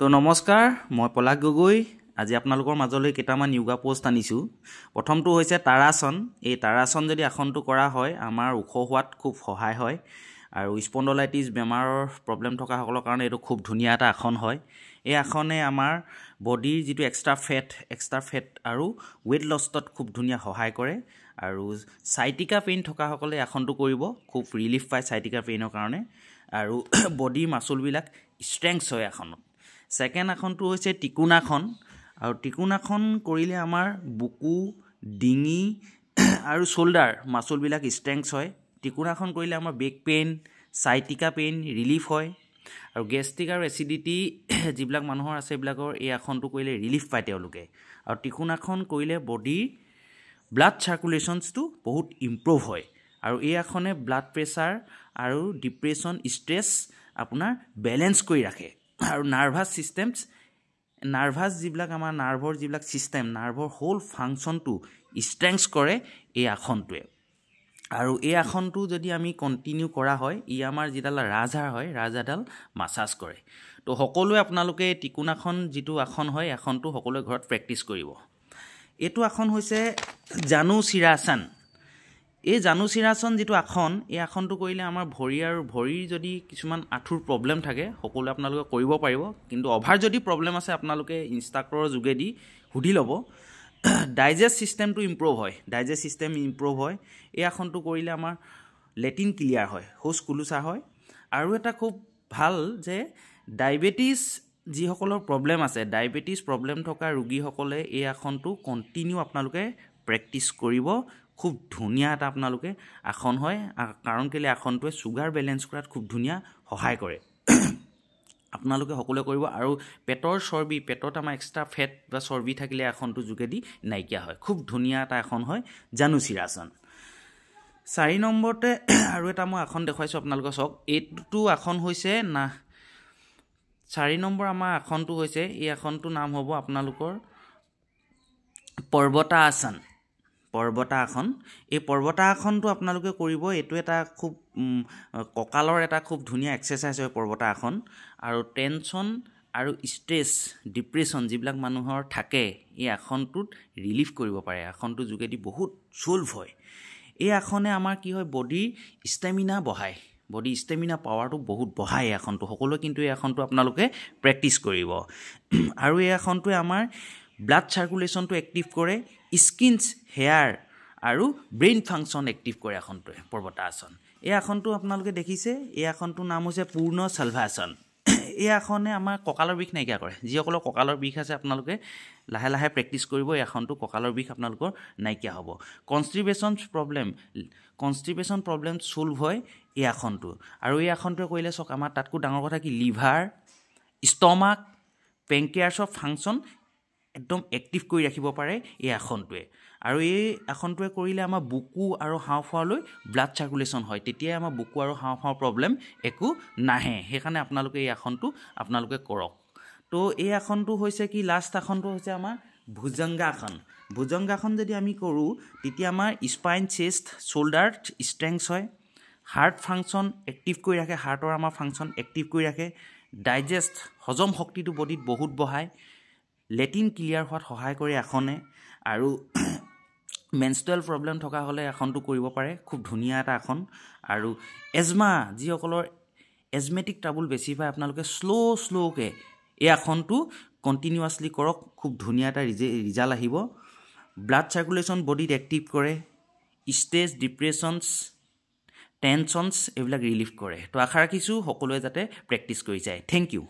তো নমস্কাৰ, মই পলাশ গগৈ। আজি আপোনালোকৰ মাজলৈ কেইটামান য়োগা প'ষ্ট আনিছোঁ। প্ৰথমটো হৈছে তাৰাসন। এই তাৰাসন যদি আসনটো কৰা হয়, আমাৰ ওখ হোৱাত খুব সহায় হয় আৰু স্পণ্ডলাইটিছ বেমাৰৰ প্ৰব্লেম থকাসকলৰ কাৰণে এইটো খুব ধুনীয়া এটা আসন হয়। এই আসনে আমাৰ বডিৰ যিটো এক্সট্ৰা ফেট আৰু ৱেইট লছত খুব ধুনীয়া সহায় কৰে। আৰু চাইটিকা পেইন থকাসকলে এই আসনটো কৰিব, খুব ৰিলিফ পায় চাইটিকা পেইনৰ কাৰণে আৰু বডিৰ মাচুলবিলাক ষ্ট্ৰেংথ হয় আসনত। ছেকেণ্ড আসনটো হৈছে ত্ৰিকোণাসন। আৰু ত্ৰিকোণাসন কৰিলে আমাৰ বুকু, ডিঙি আৰু শ্ব'ল্ডাৰ মাচুলবিলাক ষ্ট্ৰেংথ হয়। ত্ৰিকোণাসন কৰিলে আমাৰ back pain, sciatica pain relief হয় আৰু গেষ্ট্ৰিক আৰু এচিডিটি যিবিলাক মানুহৰ আছে, এইবিলাকৰ এই আসনটো কৰিলে ৰিলিফ পায় তেওঁলোকে। আৰু ত্ৰিকোণাসন কৰিলে বডিৰ ব্লাড চাৰ্কুলেশ্যনছটো বহুত ইম্প্ৰুভ হয় আৰু এই আসনে ব্লাড প্ৰেছাৰ আৰু ডিপ্ৰেশ্যন, ষ্ট্ৰেছ আপোনাৰ বেলেঞ্চ কৰি ৰাখে আৰু নাৰ্ভাছ ছিষ্টেমছ, নাৰ্ভাছ যিবিলাক আমাৰ নাৰ্ভৰ যিবিলাক ছিষ্টেম, নাৰ্ভৰ হোল ফাংচনটো ষ্ট্ৰেংথ কৰে এই আসনটোৱে। আৰু এই আসনটো যদি আমি কণ্টিনিউ কৰা হয়, ই আমাৰ যিডাল ৰাজহাড় হয়, ৰাজহাড়ডাল মাছাজ কৰে। তো সকলোৱে আপোনালোকে ত্ৰিকোণাসন যিটো আসন হয়, আসনটো সকলোৱে ঘৰত প্ৰেক্টিছ কৰিব। এইটো আসন হৈছে জানু চিৰাসন। এই জানু চিৰাসন যিটো আসন, এই আসনটো কৰিলে আমাৰ ভৰি আৰু ভৰিৰ যদি কিছুমান আঁঠুৰ প্ৰব্লেম থাকে, সকলোৱে আপোনালোকে কৰিব পাৰিব। কিন্তু অভাৰ যদি প্ৰব্লেম আছে, আপোনালোকে ইনষ্ট্ৰাক্টৰৰ যোগেদি সুধি ল'ব। ডাইজেষ্ট ছিষ্টেমটো ইম্প্ৰুভ হয়, ডাইজেষ্ট ছিষ্টেম ইম্প্ৰুভ হয়। এই আসনটো কৰিলে আমাৰ লেট্ৰিন ক্লিয়াৰ হয়, শৌচ কুলোচা হয়। আৰু এটা খুব ভাল যে ডায়েবেটিছ যিসকলৰ প্ৰব্লেম আছে, ডায়েবেটিছ প্ৰব্লেম থকা ৰোগীসকলে এই আসনটো কণ্টিনিউ আপোনালোকে প্ৰেক্টিছ কৰিব। খুব ধুনীয়া এটা আপোনালোকে আসন হয়, কাৰণ কেলৈ আসনটোৱে চুগাৰ বেলেঞ্চ কৰাত খুব ধুনীয়া সহায় কৰে। আপোনালোকে সকলোৱে কৰিব। আৰু পেটৰ চৰ্বি, পেটত আমাৰ এক্সট্ৰা ফেট বা চৰ্বি থাকিলে আসনটোৰ যোগেদি নাইকিয়া হয়। খুব ধুনীয়া এটা আসন হয় জানুচিৰাসন। 4 নম্বৰতে আৰু এটা মই আসন দেখুৱাইছোঁ আপোনালোকে চাওক। এইটো আসন হৈছে না, 4 নম্বৰ আমাৰ আসনটো হৈছে, এই আসনটোৰ নাম হ'ব আপোনালোকৰ পৰ্বতাসন, পৰ্বতাসন। এই পৰ্বতাসনটো আপোনালোকে কৰিব। এইটো এটা খুব কঁকালৰ এটা খুব ধুনীয়া এক্সাৰচাইজ হয় পৰ্বতাসন। আৰু টেনশ্যন আৰু ষ্ট্ৰেছ, ডিপ্ৰেশ্যন যিবিলাক মানুহৰ থাকে, এই আসনটোত ৰিলিফ কৰিব পাৰে। আসনটোৰ যোগেদি বহুত ছ'ল্ভ হয়। এই আসনে আমাৰ কি হয়, বডিৰ ষ্টেমিনা বঢ়ায়, বডি ষ্টেমিনা পাৱাৰটো বহুত বঢ়ায় এই আসনটো। সকলোৱে কিন্তু এই আসনটো আপোনালোকে প্ৰেক্টিছ কৰিব। আৰু এই আসনটোৱে আমাৰ ব্লাড চাৰ্কুলেশ্যনটো এক্টিভ কৰে, স্কিনছ, হেয়াৰ আৰু ব্ৰেইন ফাংচন এক্টিভ কৰে আসনটোৱে, পৰ্বতাসন। এই আসনটো আপোনালোকে দেখিছে, এই আসনটোৰ নাম হৈছে পূৰ্ণ চালভাসন। এই আসনে আমাৰ কঁকালৰ বিষ নাইকিয়া কৰে। যিসকলৰ কঁকালৰ বিষ আছে, আপোনালোকে লাহে লাহে প্ৰেক্টিছ কৰিব এই আসনটো, কঁকালৰ বিষ আপোনালোকৰ নাইকিয়া হ'ব। কনষ্টিপেশ্যন প্ৰব্লেম ছ'ল্ভ হয় এই আসনটো। আৰু এই আসনটোৱে কৰিলে চাওক, আমাৰ তাতকৈ ডাঙৰ কথা কি, লিভাৰ, ষ্টমাক, পেংকেয়াৰ্ছৰ ফাংচন একদম এক্টিভ কৰি ৰাখিব পাৰে এই আসনটোৱে। আৰু এই আসনটোৱে কৰিলে আমাৰ বুকু আৰু হাওঁফাওলৈ ব্লাড চাৰ্কুলেশ্যন হয়, তেতিয়াই আমাৰ বুকু আৰু হাওঁফাওৰ প্ৰব্লেম একো নাহে। সেইকাৰণে আপোনালোকে এই আসনটো আপোনালোকে কৰক। তো এই আসনটো হৈছে কি, লাষ্ট আসনটো হৈছে আমাৰ ভুজংগাসন। ভুজংগাসন যদি আমি কৰোঁ, তেতিয়া আমাৰ স্পাইন, চেষ্ট, শ্ব'ল্ডাৰ ষ্ট্ৰেংথ হয়, হাৰ্ট ফাংচন এক্টিভ কৰি ৰাখে, হাৰ্টৰ আমাৰ ফাংচন এক্টিভ কৰি ৰাখে, ডাইজেষ্ট, হজম শক্তিটো বডিত বহুত বঢ়ায়, লেট্ৰিন ক্লিয়াৰ হোৱাত সহায় কৰে আসনে। আৰু মেনষ্ট্ৰুৱেল প্ৰব্লেম থকা হ'লে আসনটো কৰিব পাৰে, খুব ধুনীয়া এটা আসন। আৰু এজমা, যিসকলৰ এজমেটিক ট্ৰাবুল বেছি পায়, আপোনালোকে শ্ল' শ্ল'কৈ এই আসনটো কণ্টিনিউৱাছলি কৰক, খুব ধুনীয়া এটা ৰিজাল্ট আহিব। ব্লাড চাৰ্কুলেশ্যন বডিত এক্টিভ কৰে, ষ্ট্ৰেছ, ডিপ্ৰেশ্যনছ, টেনশ্যনছ এইবিলাক ৰিলিফ কৰে। তো আশা ৰাখিছোঁ সকলোৱে যাতে প্ৰেক্টিছ কৰি যায়। Thank U.